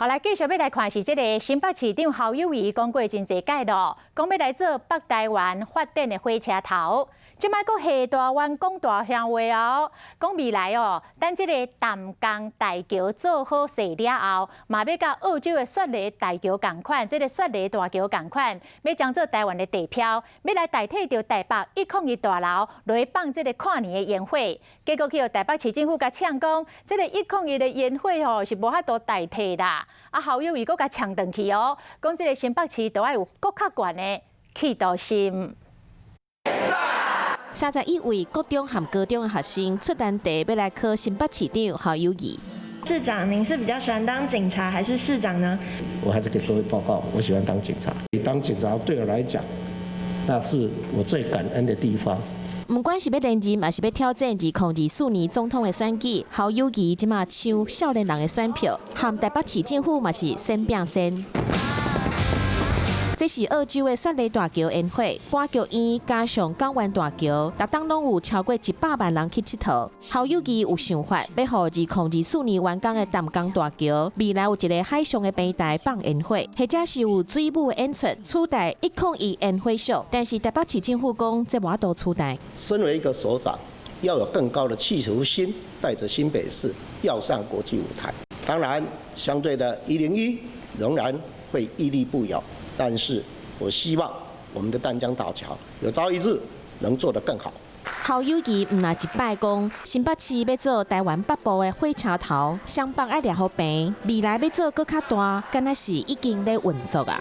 好來，繼續欲來看是這个新北市長侯友宜講過真濟擺咯，講欲來做北台灣發展的火車頭。這擺閣下大灣講大聲話哦，講未來哦，等這个淡江大橋做好勢了後，嘛欲佮澳洲的雪梨大橋仝款，這个雪梨大橋仝款，欲將做台灣的地標，欲來代替著台北101大樓來放這个跨年的煙火。結果去予台北市政府共嗆講，這个101的煙火吼是無法度代替啦。啊，侯友宜閣共嗆轉去哦，講這个新北市都愛有閣較懸的企圖心。31位國中和高中的學生出難題，欲來考新北市長侯友宜。市長，您是比較喜歡當警察還是市長呢？我還是給各位報告，我喜歡當警察。當警察對我來講，那是我最感恩的地方。毋管是欲連任，抑是欲挑戰2024年總統的選舉，侯友宜這馬搶少年人的選票，和台北市政府嘛是肩並肩。這是澳洲的雪梨大橋煙火，歌劇院加上港灣大橋，逐冬攏有超過100萬人去𨑨迌。侯友宜有想法，欲予2024年完工的淡江大橋，未來有一个海上的平台放煙火，或者是有水舞的演出，取代101煙火秀。但是台北市政府講，這無法度取代。身為一個首長，要有更高的企圖心，帶著新北市要上國際舞台。當然，相對的101仍然會屹立不搖。但是我希望我們的淡江大橋有朝一日能做得更好。侯友宜毋但一擺講，新北市欲做台灣北部的火車頭，雙北愛掠予平，未來欲做閣較大，敢若是已經咧運作啊。